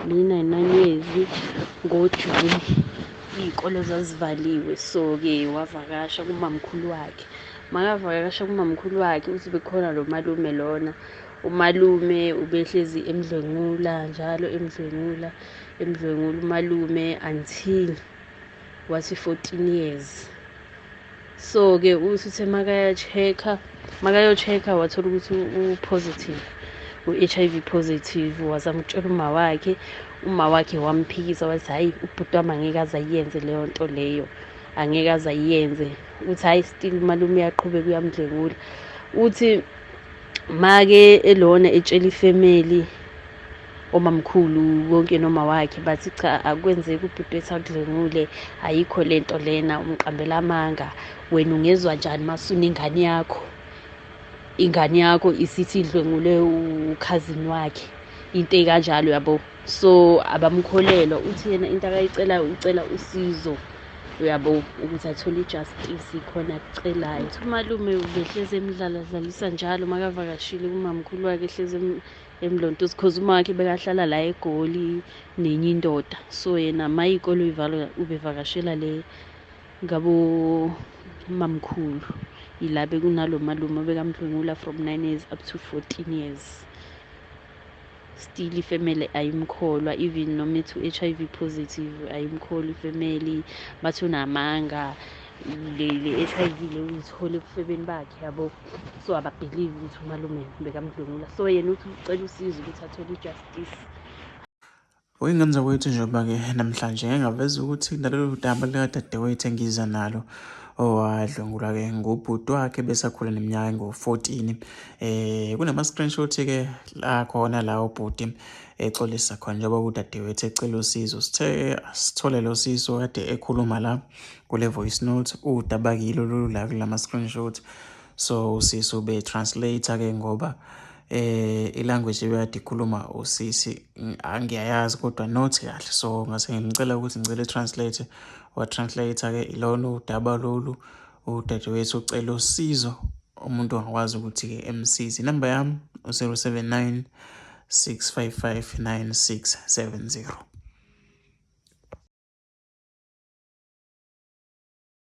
Benina-nine years ngoJuni, iy'kole zazivaliwe, so-ke wavakasha kumamkhulu wakhe. Makavakasha kumamkhulu wakhe, uthi bekukhona lo malume lona. Umalume ubehlezi emdlwengula njalo, emdlwengula, emdlwengula umalume until wathi 14 years. So-ke uthi uthe makaya-check-a, makayo-check-a wathola ukuthi u-positive, u-HIV positive. Wazama ukutshela uma wakhe, uma wakhe wamphikisa, wathi hhayi, ubhuti wami angeke aze ayenze leyo nto leyo, angeke aze ayenze. Uthi hhayi, still umalume uyaqhubeka uyamdlwengula. Uthi make elona etshela ifemeli, omamkhulu bonke noma wakhe, bathi cha, akwenzeki ubhuti wethu akudlwengule, ayikho lento lena, umqambela amanga wena. Ungezwa njani masunengane yakho, ingane yakho isithi idlwengule ukhazini wakhe, into ey'kanjalo, yabo? So abamkholelwa. Uthi yena into akayicelayo, ucela usizo, uyabo, ukuthi athole i-justice, khona akucelayo. Uthi umalume ubehlezi emdlaladlalisa njalo makavakashile kumamkhulu wakhe, ehlezi emlontuza, cause uma wakhe bekahlala la eGoli nenye indoda. So yena ma iy'kole yivalwa, ubevakashela le ngabo mamkhulu, ila bekunalo malume obekamdlwengula from 9 years up to 14 years. Still ifemeli ayimkholwa, even noma ethi u-HIV positive, ayimkholwa ifemeli, bathi unamanga, le HIV le uyithole ebufebeni bakhe, yabo. So aba-believe ukuthi umalume bekamdlwengula. So yena uthi ucela usizo ukuthi athole i-justice. Uyingane zakwethu, njengoba-ke namhlanje ngeke ngaveza ukuthi nalolu daba likadadewethu engiza nalo, owadlwengulwa-ke ngubhuti wakhe besakhula neminyaka engu-14. Kunama-screenshot-ke la khona la ubhuti exolisa khona njengoba udadewethu ecela usizo. Sithe asithole lo sizo kade ekhuluma la kule voice note, udaba kilo lolu la kulama-screenshot. So usisi ube-translator-ke ngoba i-language ebekade ikhuluma usisi angiyayazi kodwa not kahle, so ngase ngimcela ukuthi ngicela i-translate, wa-translate-ke. Ilona udaba lolu, udadewethu ucela usizo, umuntu ongakwazi ukuthi-ke emsize. Inamba yami u-079 655 9670.